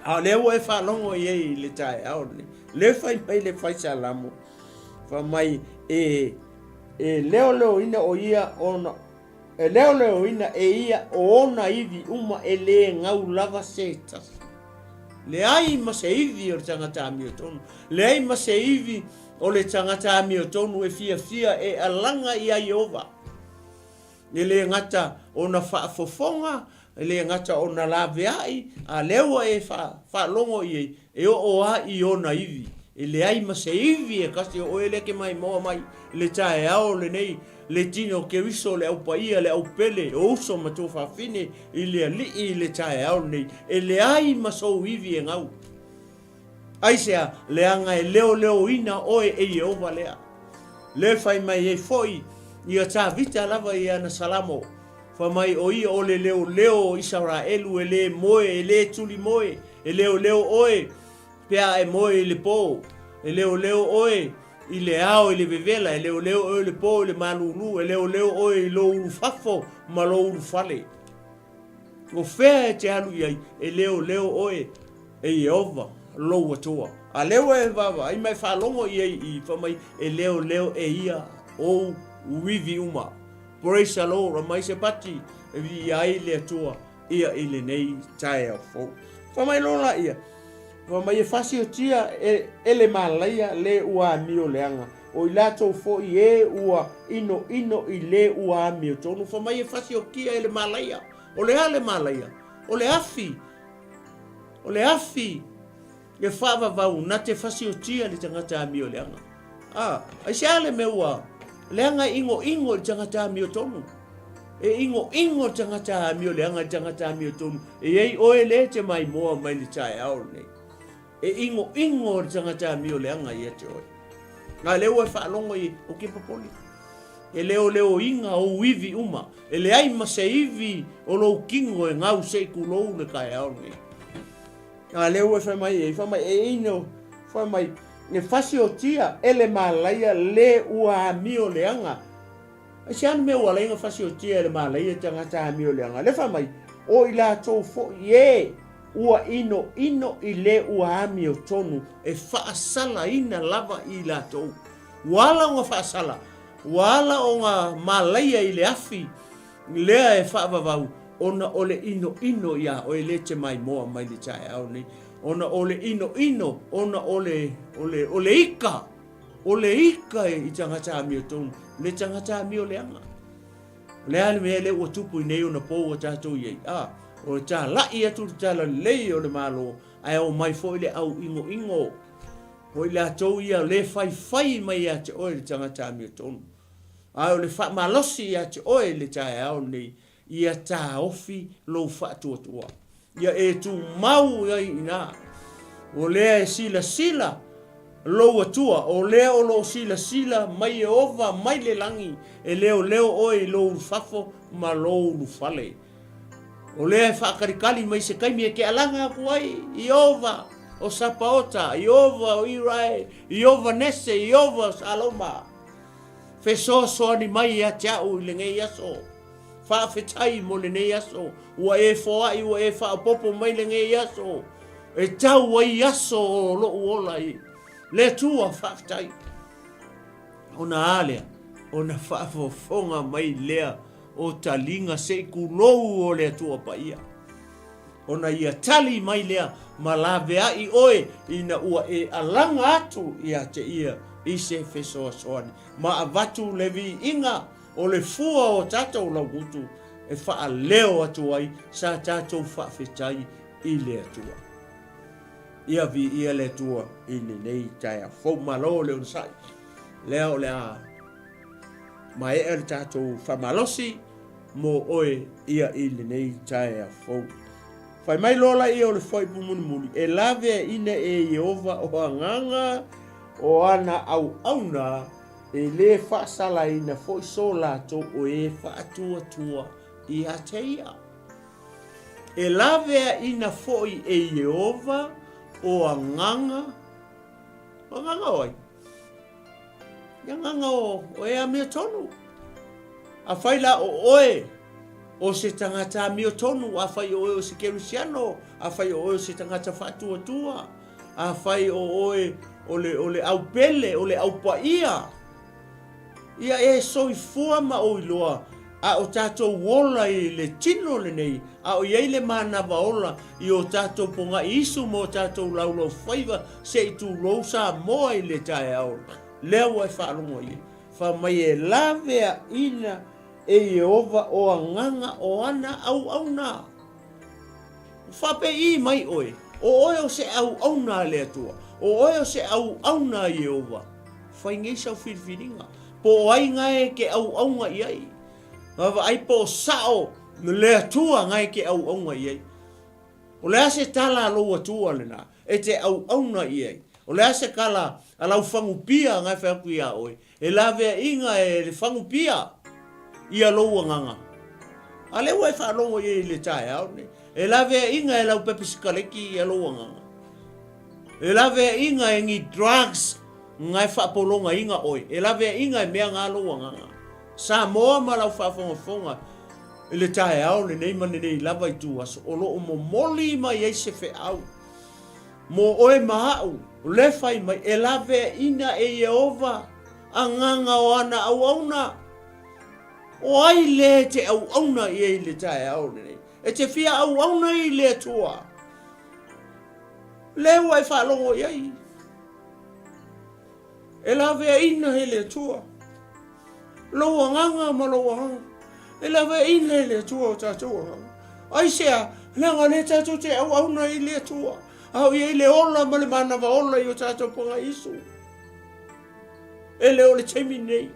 A o lea ua e faalogo i ai i le taeao lenei, le fai mai le fai Salamo, fai mai e, e leoleoina o ia ona, e leoleoina e ia o ona ivi uma e le gau lava se tasi. Leai ma se ivi o le tagata amiotonu, leai ma se ivi o le tagata amiotonu e fiafia e alaga iā Ieova. E le gata ona faafofoga, e le gata ona laveai, a lea ua e faalogo i ai, e oo a i ona ivi. E leai ma se ivi e kasi o oe lea ke maimoa mai i le taeao lenei, le tino Keriso, le au paia, le au pele, o uso ma tuafafine i le Alii i le taeao lenei. E leai ma sou ivi e gau. Aisea? Leaga e leoleoina oe e Ieova lea. Le fai mai ai foi ia Tavita lava i ana Salamo, fai mai o ia o le leoleo o Isaraelu e le moe, e le tuli moe, e leoleo oe pe a e moe i le po, e leoleo oe i le ao i le vevela, e leoleo oe i le po i le malūlū, e leoleo oe i lou ulufafo ma lou ulufale. O fea e te alu i ai, e leoleo oe e Ieova lou Atua. A lea ua e vaavaai ma e faalogo i ai i fai mai e leoleo e ia ou uivi uma. Praise the Lord, aumai se pati e viia ai le Atua ia i lenei taeao fou. Fai mai loa laia, fai mai e fasiotia e, e le malaia le ua amio leaga, o i latou foi e ua inoino i le ua amiotonu. Fai mai e fasiokia e le malaia. O le a le malaia? O le afi. O le afi e faavavau na te fasiotia le tagata amioleaga. A, aisea le mea ua leaga e inoino i le tagata amiotonu? E inoino le tagata amioleaga i le tagata amiotonu. E i ai oe lea e te maimoa mai le taeao lenei. E inoino le tagata amioleaga ia te oe. A lea ua e faalogo i o ke popole. E leoleoina ou ivi uma. E leai ma se ivi o lou kino e gau se i kulou le taeao lenei. A lea ua e fai mai ai, fai mai e ino, fai mai, e fasiotia e le malaia le ua amio leaga. Aisea le mea ua ala ai ona fasiotia e le malaia tagata amio leaga? Lea fai mai, o i latou foi e ua inoino i le ua amiotonu e faasalaina lava i latou. Ua ala ona faasala, ua ala ona malaia i le afi lea e faavavau, ona o le inoino iā oe lea e te maimoa mai le taeao nei, ona o le inoino, ona o le, o le, o le ika, o le ika i tagata amiotonu, le tagata amioleaga. O le a le mea lea ua tupu i nei ona pou ua tatou i ai? A, o le talai atu le talalelei o le Malo, ae omai foi le au inoino. O i latou ia le faifai mai ia te oe le tagata amiotonu, a o le faamalosi ia te oe i le taeao lenei, ia taofi lou faatuatua. Ia e tumau ai i ina. O lea e silasila lou Atua, o lea o lo o silasila mai Ieova mai le lagi, e leoleo oe i lou ulufafo ma lou ulufale. O lea e faakalikali mai se taimi e te alaga atu ai, Ieova o Sapaota, Ieova o Irae, Ieova Nese, Ieova o Saloma. Fesoasoani mai ia te a'u i lenei aso. Faafetai mo lenei aso. Ua e foai, ua e faaopoopo mai lenei aso e tau ai aso o lo'u ola i le Atua. Faafetai. Ona a lea? Ona faafofoga mai lea o taliga se i kulou o le Atua Paia. Ona ia tali mai lea ma laveai oe ina ua e alaga atu ia te ia i se fesoasoani, ma avatu le viiga o le fua o tatou laugutu e faaleo atu ai sa tatou faafetai i le Atua. Ia viia le Atua i lenei taeao fou. Malo le onosai. Lea o le a maea le tatou faamalosi mo oe ia i lenei taeao fou. Fai mai loa laia o le fuaiupu mulimuli, e laveaina e Ieova o agaga o ana auauna, e lē faasalaina foi so latou o e faatuatua ia te ia. E laveaina foi e Ieova o agaga, o agaga o ai? I agaga o e amiotonu. Afai la o oe o se tagata amiotonu, afai o oe o se Kerisiano, afai o oe o se tagata faatuatua, afai o oe o le, o le aupele, o le aupaia, ia e soifua ma ou iloa, a o tatou ola i le tino lenei, a o i ai le manava ola i o tatou pogaʻi isu ma o tatou laulaufaiva se i tulou Samoa i le taeao lea ua e faalogo i ai. Fai mai e laveaina e Ieova o agaga o ana auauna. Faapei mai oe, o oe o se auauna a le Atua, o oe o se auauna a Ieova. Fai nei sau filifiliga, po o ai gae e te auauna i ai. Vaavaai po o sao le Atua gae e te auauna i ai. O le a se tala a lou Atua lena e te auauna i ai? O le a se tala a lau fagupia gae fai atu iā oe? E laveaiga e le fagupia ia lou agaga. A lea ua e faalogo i ai i le taeao lenei. E laveaiga e lau pepa sikaleki ia lou agaga. E laveaiga e ni drugs nga e faapologaina oe. E laveaiga e mea nga lou agaga. Samoa ma lau faafogafoga i le taeao lenei ma lenei lava ituaso, o lo o momoli mai ai se feau Mo oe ma aʻu, le fai mai, e laveaina e Ieova agaga o ana auauna. O ai lē e te auauna i ai i le taeao lenei? E te fia auauna i le Atua? Lē ua e faalogo i ai. E laveaina e le Atua lou agaga ma lou agaga. E laveaina e le Atua o tatou agaga. Aisea? Leaga o lea tatou te auauna i le Atua, a o i ai le ola ma le manava ola i o tatou pagaisu. E le o le taimi nei.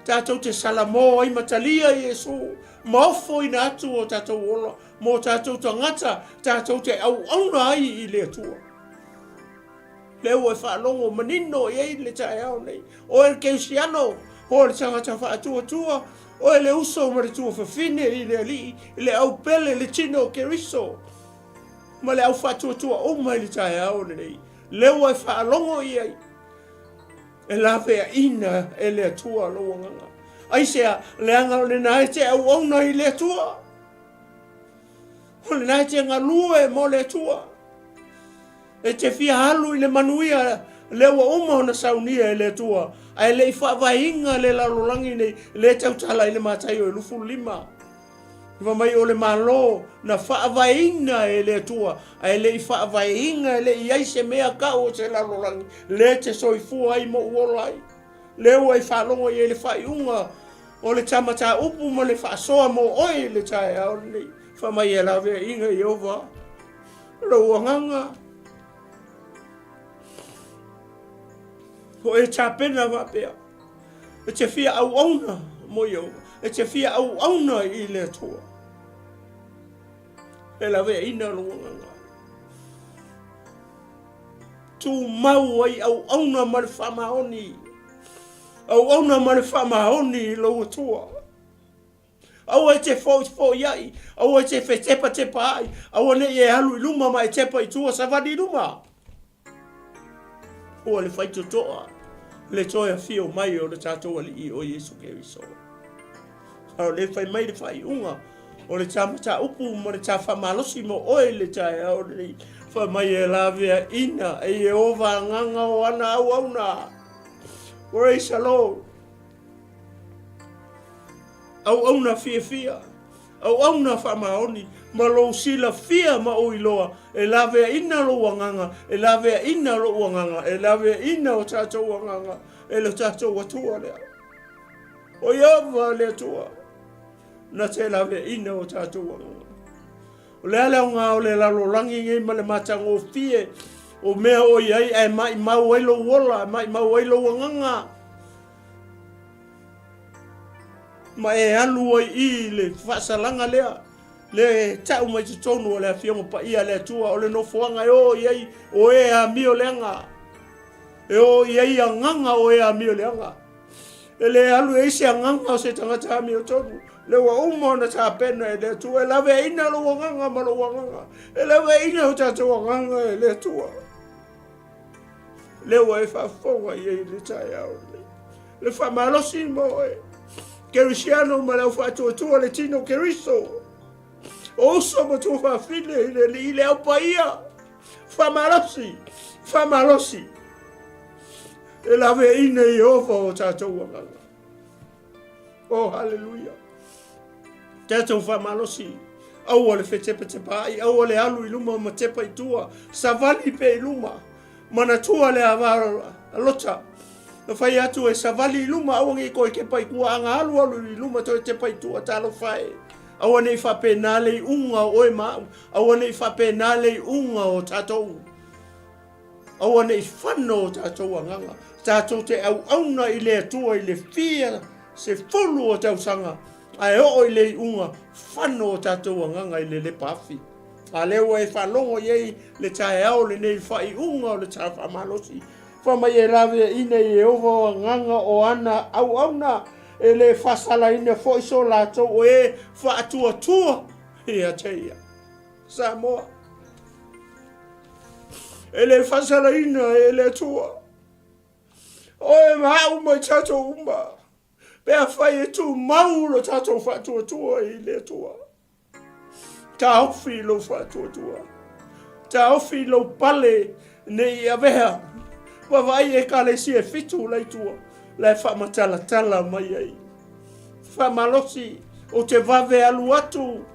Tatou te salamo ai ma talia Iesu, ma ofoina atu o tatou ola mo tatou tagata, tatou te auauna ai i le Atua. Lea ua e faalogo manino i ai le taeao nei. Oe le Kerisiano, oe le tagata faatuatua, oe le uso ma le tuafafine i le Alii, i le aupele, le tino o Keriso, ma le au faatuatua uma i le taeao lenei. Lea ua e faalogo i ai, e laveaina e le Atua lou agaga. Aisea? Leaga o lena e te auauna i le Atua. O lena e te galue mo le Atua. E te fia alu i le manuia lea ua uma ona saunia e le Atua, ae le i faavaeina le lalolagi nei, lea e tautala i le Mataio e 25. Fai mai o le Malo na faavaeina e le Atua, ae le i faavaeina, e le i ai se mea kau o se lalolagi, lea e te soifua ai ma ou ola ai. Lea ua e faalogo i ai le faaiuga o le ta mataupu ma le faasoa mo oe i le taeao lenei. Fai mai e laveaiga Ieova lou agaga. O e tapena faapea, e te fia auauna mo Ieova, e te fia auauna i le Atua. E laveaiina lou agaga. Tumau ai auauna ma le faamaoni, auauna ma le faamaoni i lou Atua. Aua e te foʻifoʻiaʻi, aua e te fetepatepaʻi, aua ne i e alu i luma ma e tepa i tua, savali i luma. Ua le faitotoa le toe afio mai o le tatou Alii o Iesu Keriso. A o le fai mai le faaiuga o le tā mataupu ma le tā faamalosi mo oe i le taeao lenei, fai mai e laveaina e Ieova agaga o ana auauna. Praise the Lord. Auauna fiafia, auauna faamaoni, ma lou silafia ma ou iloa, e laveaina lou agaga, e laveaina lou agaga, e laveaina o tatou agaga e lo tatou Atua lea. O Ieova le Atua, na te laveaina o tatou agaga. O le a le aoga o le lalolagi nei ma le matagofie o mea o i ai ae maimau ai lou ola, maimau ai lou agaga, ma e alu ai i le faasalaga lea, le tau mai totonu o le Afioga Paia a le Atua, o le nofoaga e o i ai o e amioleaga, e o i ai agaga o e amioleaga. E le alu i ai se agaga o se tagata amiotonu, lea ua uma ona tapena e le Atua, e laveaina lou agaga ma lou agaga, e laveaina o tatou agaga e le Atua. Lea ua e faafofoga i ai i le taeao lenei. Le faamalosi mo oe, Kerisiano ma le au faatuatua le tino Keriso. O uso ma tuafafine i le alii le au paia. Faamalosi, faamalosi. E laveaina e Ieova o tatou agaga. Oh, haleluia. Tatou faamalosi. Aua le fetepatepaai, aua le alu i luma ma tepa i tua. Savali pea i luma. Manatua le ava a Lota. Na fai atu e savali i luma, aua ne i toe tepa i tua, aga alu alu i luma toe tepa i tua, talofa e. Aua ne i faapena le iuga o oe ma au, aua ne i faapena le iuga o tatou. Aua ne i fano o tatou agaga, tatou te auauna i le Atua i le fia sefulu o tausaga, ae oo i le iuga, fano o tatou agaga i le lepa afi. A lea ua e faalogo i ai le taeao lenei i le faaiuga o le ta faamalosi, fai mai e laveaina e Ieova o agaga o ana auauna, e le faasalaina foi so latou o e faatuatua ia te ia. Samoa. E le faasalaina e le Atua. Oe ma au ma i tatou uma. Pe afai e tumau lo tatou faatuatua i le Atua. Taofi lou faatuatua. Taofi lou pale ne i avea. Vaavaai Ekalesia e fitu la i tua, la e faamatalatala mai ai. Faamalosi, ou te vave alu atu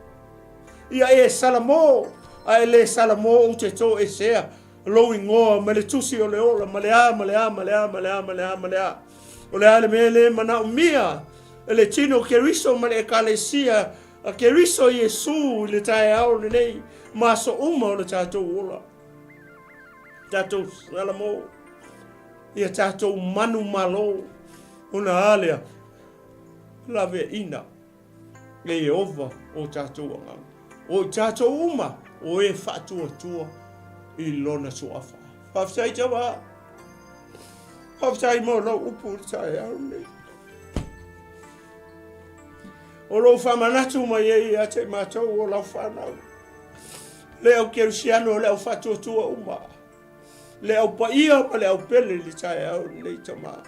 ia e Salamo, a e le Salamo ou te toesea lou igoa ma le tusi o le ola ma le a ma le a ma le a ma le a ma le a ma le a. O le a le mea le manaomia e le tino Keriso ma le Ekalesia a Keriso Iesu i le taeao lenei ma aso uma o le tatou ola. Tatou Salamo, ia tatou manumalo ona a lea laveaina e Ieova o tatou agaga. O i tatou uma o e faatuatua i lona suafa. Faafetai Tama. Faafetai mo lau upu i le taeao lenei. O lou faamanatu mai ai ia te i matou o lau fanau. Le au kerisiano o le au faatuatua uma. Le au paia ma le au pele i le taeao lenei Tama.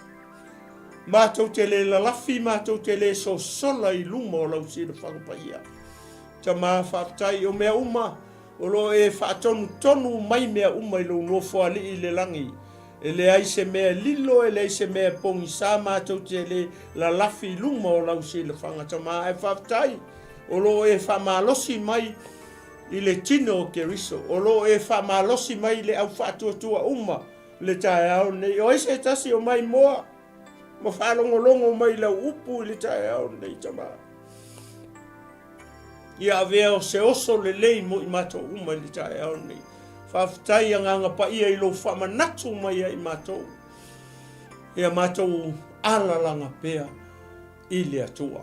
Matou te le lalafi, matou te le sosola i luma o lau silafaga paia. Tama, faafetai o mea uma o lo o e faatonutonu mai mea uma i lou Nofoalii i le lagi. E leai se mea e lilo, e leai se mea e pogisa, matou te le lalafi i luma o lau silafaga Tama, ae faafetai o lo o e faamalosi mai i le tino o Keriso, o lo o e faamalosi mai i le au faatuatua uma le taeao lenei. O ai se tasi o maimoa ma faalogologo mai i lau upu i le taeao lenei, Tama? Ia avea o se oso lelei mo i matou uma i le taeao lenei. Faafetai Agaga Paia i lou faamanatu mai ia i matou. Ia matou alalaga pea i le Atua.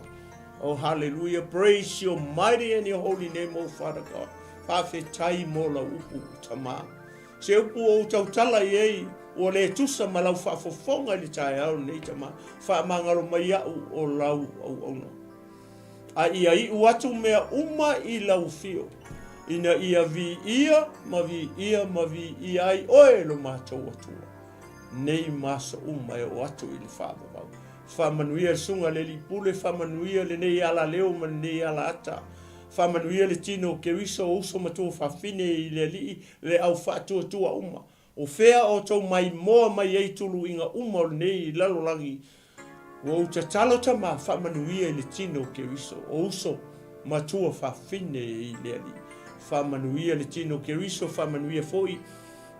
Oh, hallelujah. Praise your mighty and your holy name, oh Father God. Faafetai mo lau upu, Tama. Se upu ua ou tautala i ai, ua le tusa ma lau faafofoga i le taeao lenei, Tama. Faamagalo mai au o lau auauna. A ia iu atu mea uma i lau afio, ina ia viia ma viia ma viia ai oe lo matou Atua, nei ma aso uma e oo atu i le faavavau. Faamanuia le susuga i le Alii Pule, faamanuia lenei alaleo ma lenei alaata, faamanuia le tino o Keriso, o uso ma tuafafine i le Alii, le au faatuatua uma. O fea outou maimoa mai ai tuluiga uma o lenei lalolagi? Ua ou tatalo tama, faamanuia i le tino o Keriso, o uso ma tuafafine i le Alii. Faamanuia le tino o Keriso, faamanuia foi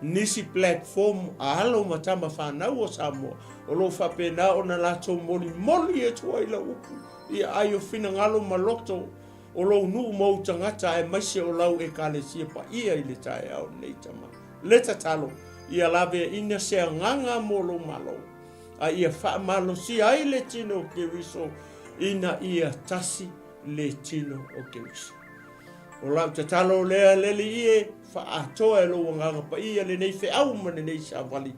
nisi platform a alo ma tama fanau o Samoa o lo o faapena ona latou molimoli atu ai lau upu i aai o finagalo ma loto o lou nuu ma ou tagata aemaise o lau Ekalesia paia i le taeao lenei tama. Le tatalo, ia laveaina se agaga mo lou Malo, a ia faamalosia ai le tino o Keriso ina ia tasi le tino o Keriso. O lau tatalo lea le Alii e, faaatoa e lou Agaga Paia lenei feau ma lenei savali,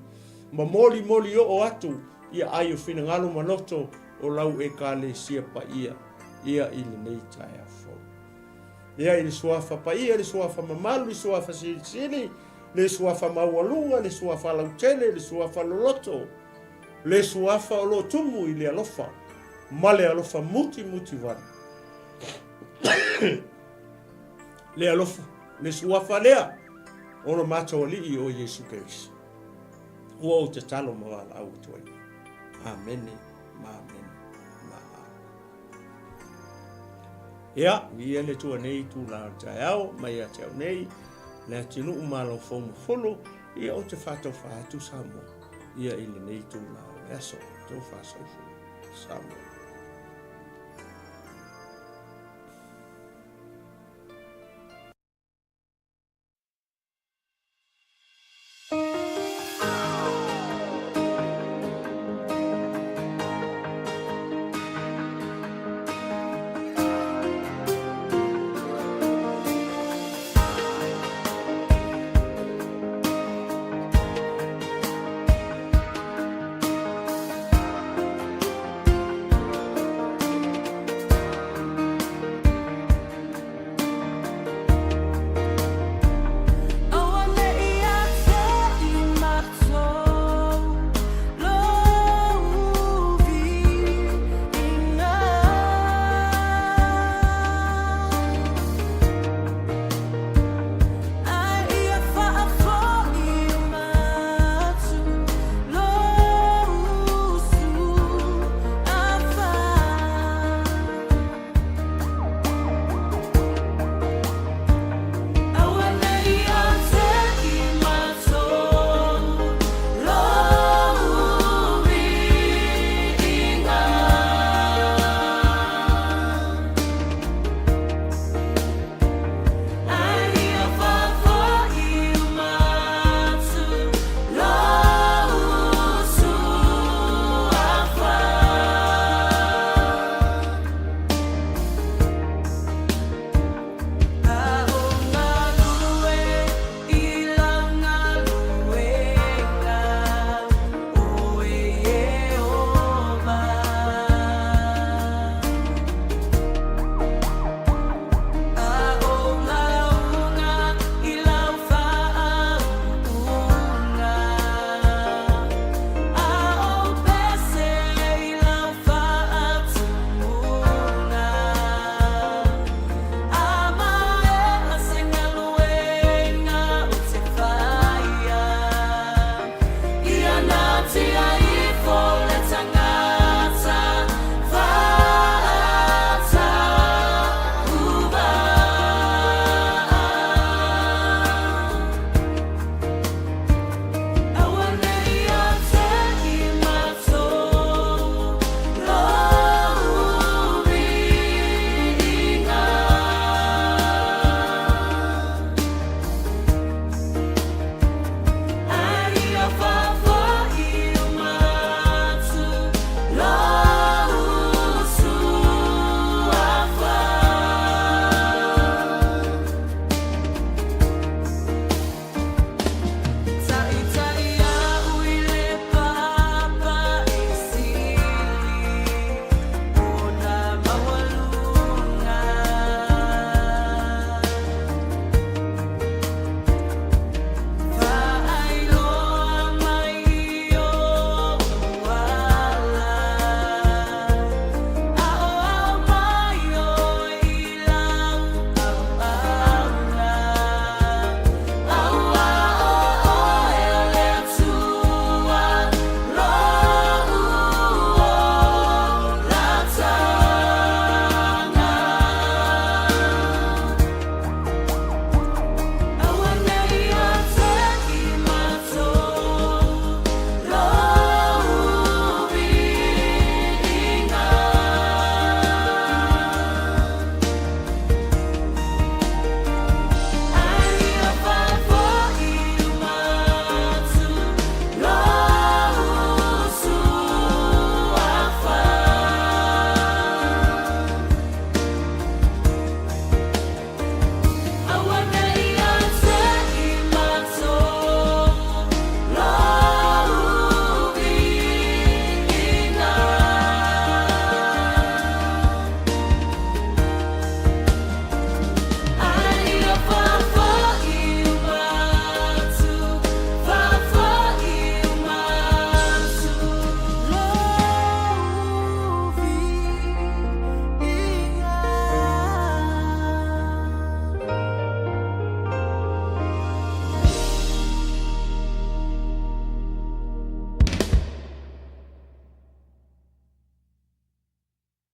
ma molimoli oo atu i aai o finagalo ma loto o lau Ekalesia paia ia i lenei taeao fou. Ia i le Suafa paia, le Suafa mamalu, le Suafa silisili, le Suafa maualuga, le Suafa lautele, le Suafa loloto, le Suafa o lo o tumu i le alofa ma le alofa mutimutivale. Le alofa, le Suafa lea o lo matou Alii o Iesu Keriso. Ua ou tatalo ma valaau atu ai. Amene ma amene ma amene. Ia, viia le Atua nei itula o le taeao mai ia te au nei, le atunuu ma lau foumafulu, ia ou te faataufa atu Samoa, ia i lenei itula o le aso, taufa soifua Samoa.